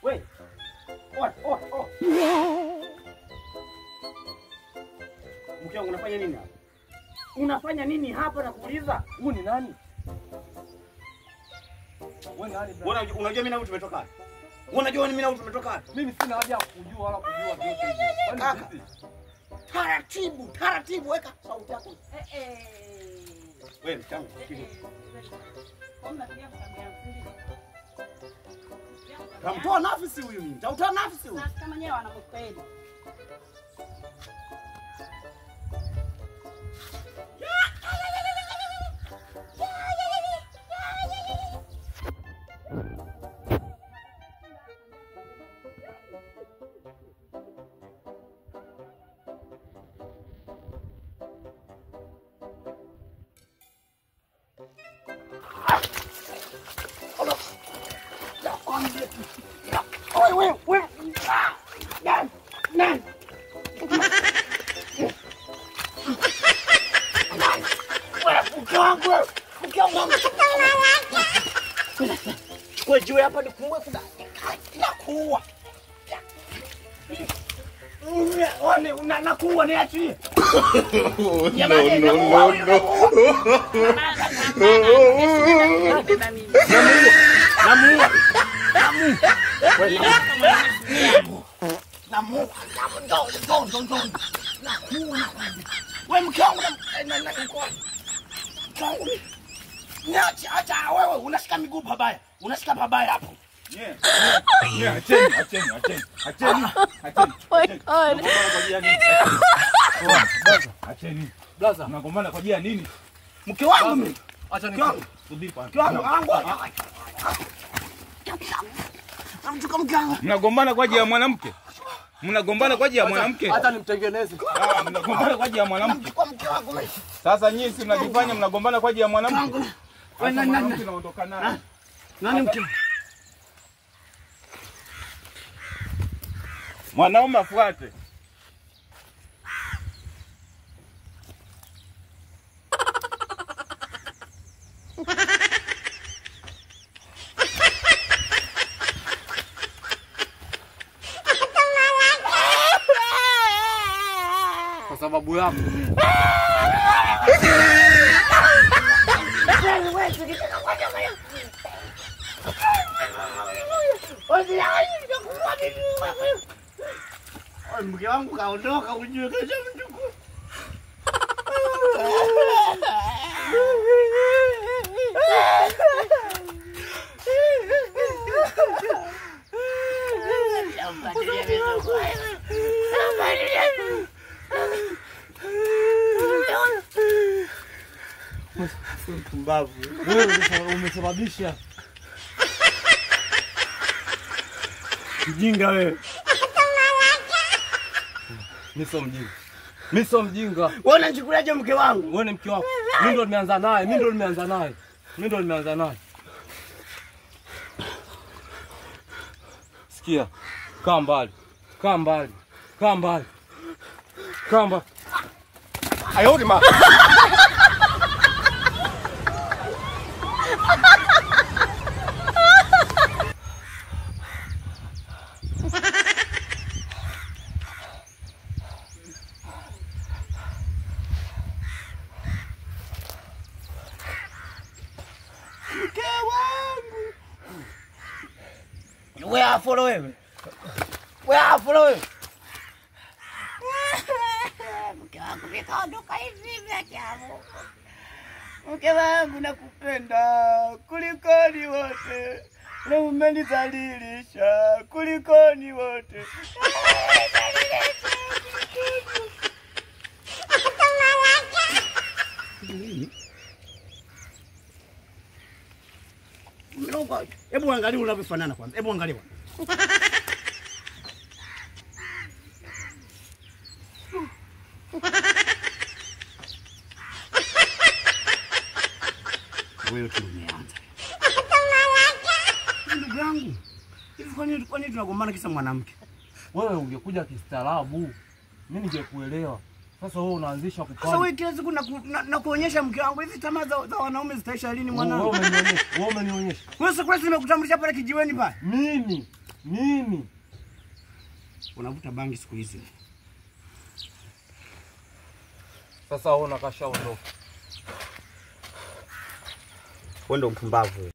Wait. Oh. Mke wangu unafanya nini hapa? Unafanya nini hapa na kuuliza? Huyu ni nani? Wewe nani bwana? Unajua mimi na wewe tumetoka wapi? Unajua mimi na wewe tumetoka wapi? Mimi sina haja ya kujua wala kujua vyote hivyo. Kaka. Taratibu, taratibu weka sauti yako. Wewe mke wangu. Tamtoa nafsi huyu mimi. Tamtoa nafsi huyu. Sasa kama nyewe wanakukweli. Chukua jiwe hapa nikuue nakuua. Nakuua niachie. No, no, no. Namuua. Namuua. Nakuua nakwambia. Wewe mke wangu na mke wangu. Niache, acha wewe unashika miguu pabaya. Unashika pabaya hapo. Yeah, acheni, acheni, acheni. Acheni. Acheni. Oh my God. Acheni. Blaza, mnagombana kwa ajili ya nini? Mke wangu mimi. Acha Mke wangu. Subiri kwanza. Mke wangu. Namchukua mke wangu. Mnagombana kwa ajili ya mwanamke? Mnagombana kwa ajili ya mwanamke? Acha nimtengeneze. Ah, mnagombana kwa ajili ya mwanamke. Namchukua mke wangu mimi. Sasa nyinyi si mnajifanya mnagombana kwa ajili ya mwanamke? Wewe nani nani? Naondoka naye. Nani mke? Mwanaume afuate. Kwa sababu yako. Mke wangu kaondoka ujue kesho mchukue. Mpumbavu. Wewe umesababisha. Mjinga wewe. Mimi sio mjinga. Mimi sio mjinga. Wewe unanichukuliaje mke wangu? Wewe ni mke wako. Mimi ndo nimeanza naye, mimi ndo nimeanza naye. Mimi ndo nimeanza naye. Sikia. Kaa mbali. Kaa mbali. Kaa mbali. Kaa mbali. Ayodi ma. Mke wangu. Wewe afolo wewe. Wewe afolo wewe. Mke wangu nikaondoka hivi vya. Mke wangu nakupenda kulikoni wote. Leo umenizalilisha kulikoni wote. Hebu angalia unavyofanana kwanza. Hebu angalia. Wewe tu umeanza. Ndugu yangu, hivi kwa nini tunagombana kisa mwanamke? Wewe ungekuja kistaarabu, mimi ningekuelewa. Sasa wewe unaanzisha kupanga. Sasa wewe kila siku na kuonyesha mke wangu, hizi tamaa za wanaume zitaisha lini mwanangu? Wewe umenionyesha. Wewe siku hizi nimekutambulisha pale kijiweni pale. Mimi. Unavuta bangi siku hizi. Sasa wewe unakashaondoka. Wewe ndio mpumbavu.